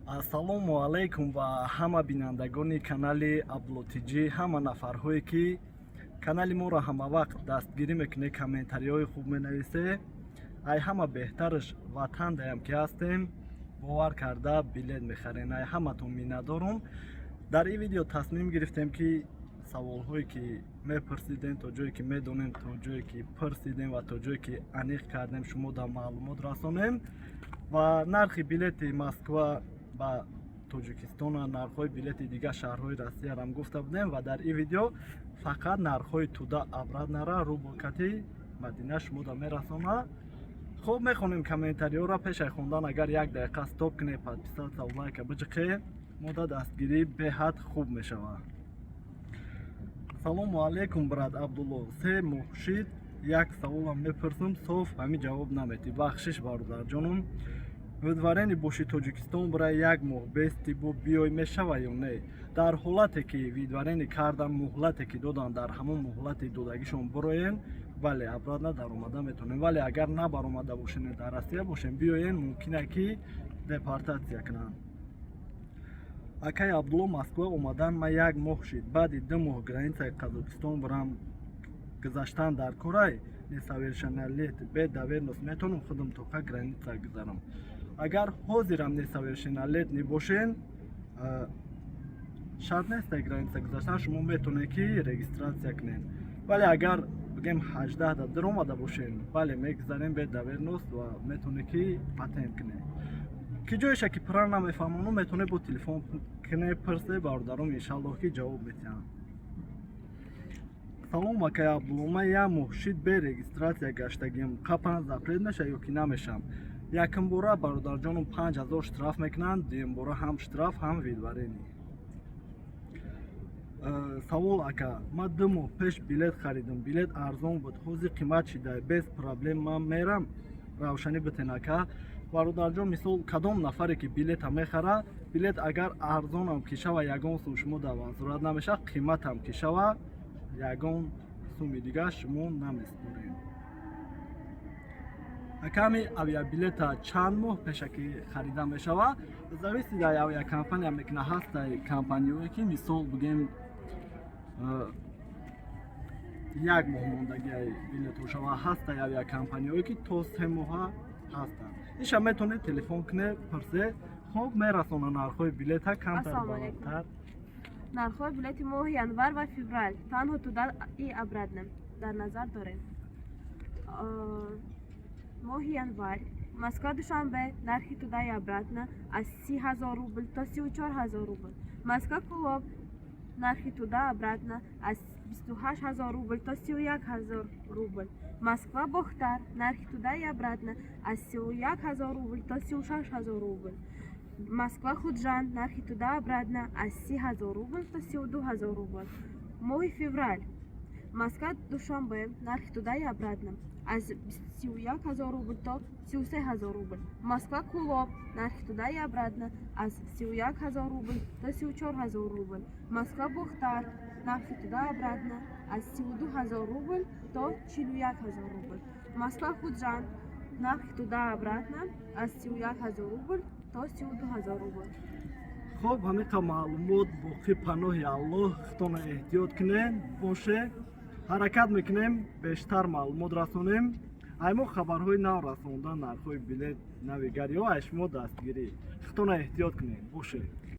Ассалому алайкум ба ҳама бинандагони канали Аблотиҷӣ, ҳама нафарҳое, ки канали моро ҳамавақт дастгирӣ мекунед, комментариҳои хуб менависе. Ай ҳама беҳтараш, ватандаям ки ҳастем, бовар карда билет мехарен. Ай ҳаматон миннатдорум. Дар ин видео тасмим гирифтем, ки саволҳое, ки мепурсидем, то ҷое ки медонем, то ҷое ки пурсидем ва то ҷое ки аниқ кардем, шумо дар маълумот расонем ва нархи билети Москва ба Тоҷикистона, нархҳои билети дигар шаҳрҳои Россиярам гуфта будем. Ва дар ин видео фақат нархҳои туда обратно ра рублкати Мадина шумода мерасона. Хуб, мехонем комментариҳоро. Пешай хондан агар як дақиқа стоп кунед, подписаться, лайка биҷиқе, мода дастгирӣ беҳад хуб мешавад. Салому алейкум, брат Абдулло. 3 моҳ шид, як саволам мепурсам, соф ҳамин ҷавоб наметӣ. Бахшиш, бародарҷонум. Выдворение боши, Тоҷикистон бира, як моҳ бести бо биёй, мешава ё не? Дар ҳолате ки выдворение кардан, муҳлате ки додан, дар ҳамон муҳлати додагишон бироен, бале, обратно даромада метавонем. Вале агар набаромада бошен, дар Россия бошем, биёен, мумкина ки депортатсия кунанд. Акай Абдулло, Москва омадан ма як моҳ шид. Баъди 2 моҳ границаи Қазоқистон бирам, гузаштан дар корай? Несовершеннолетний бе доверенность метавонам худам тоқа граница гузарам? Агар ҳозирам несовершеннолетний бошен, шарт нест граница гузаштан, шумо метавонед ки регистрация кунед. Вале агар бигем, 18 да даромада бошен, бале, мегузарем бе доверенность ва метавонед ки патент кунед. Ки ҷоеша ки пурра намефаҳмону, метавонед бо телефон кунед, пурсе, бародаром иншаллоҳ ки ҷавоб метиҳанд. Салом, акай Абдулло, ман як моҳ шид бе регистрация гаштагиам, қапан запрет меша ё ки намешам? Якумбора, бародарҷонум, 5000 штраф мекунанд, дуюмбора ҳам штраф, ҳам выдворение. Савол, ака, ман 2 моҳ пеш билет харидам, билет арзон буд, ҳозир қимат шида, без проблем ман мерам? Равшанӣ битен, ака. Бародарҷон, мисол, кадом нафаре ки билета мехара, билет агар арзонам ки шава, ягон сум шумо дар возврат намешавад, қиматам ки шава, ягон суми дигар шумо намеспоред. Аками авиабилета чанд моҳ пешакӣ харида мешавад? Зависит дар авиакомпания мекуна. Ҳастай компаниҳое, ки, мисол, бигем, як моҳ мондагиай билетҳо шава, ҳастай авиакомпаниҳое, ки то 3 моҳа ҳастанд. Иша метавонед телефон кунед, пурсе. Хуб, мерасона нархҳои билета камтар Ассалому алайкум. баландтар. Нархҳои билети моҳи январ ва феврал танҳо туда и обратно дар назар дорем. Моҳи январ: Москва Душанбе, нархи туда и обратно аз 30 000 рубл то 34 000 рубл. Москва Кулоб, нархи туда обратно аз 28 000 рубл то 31 000 рубл. Москва Бохтар, нархи туда и обратно аз 31 000 рубл то 36 000 рубл. Москва Худжанд, нархи туда обратно аз 30 000 рубл то 32 000 рубл. Моҳи феврал: Москва Душанбе, нархи туда и обратно аз 31 000 рубл то 33 000 рубл. Москва Кулоб, нархи туда и обратно аз 31 000 рубл то 34 000 рубл. Москва Бохтар, нархи туда обратно аз 32 000 рубл то 41 000 рубл. Москва Худжанд, нархи туда обратно аз 31 000 рубл то 32 000 рубл. Хуб, ҳамиқа маълумот. Боқӣ паноҳи Аллоҳ, худтона эҳтиёт кунед, боше. Ҳаракат мекунем бештар маълумот расонем. Ай мо хабарҳои нав расондан, нархҳои билет, навигариҳо, ай шумо дастгирӣ. Худтона эҳтиёт кунед, боше.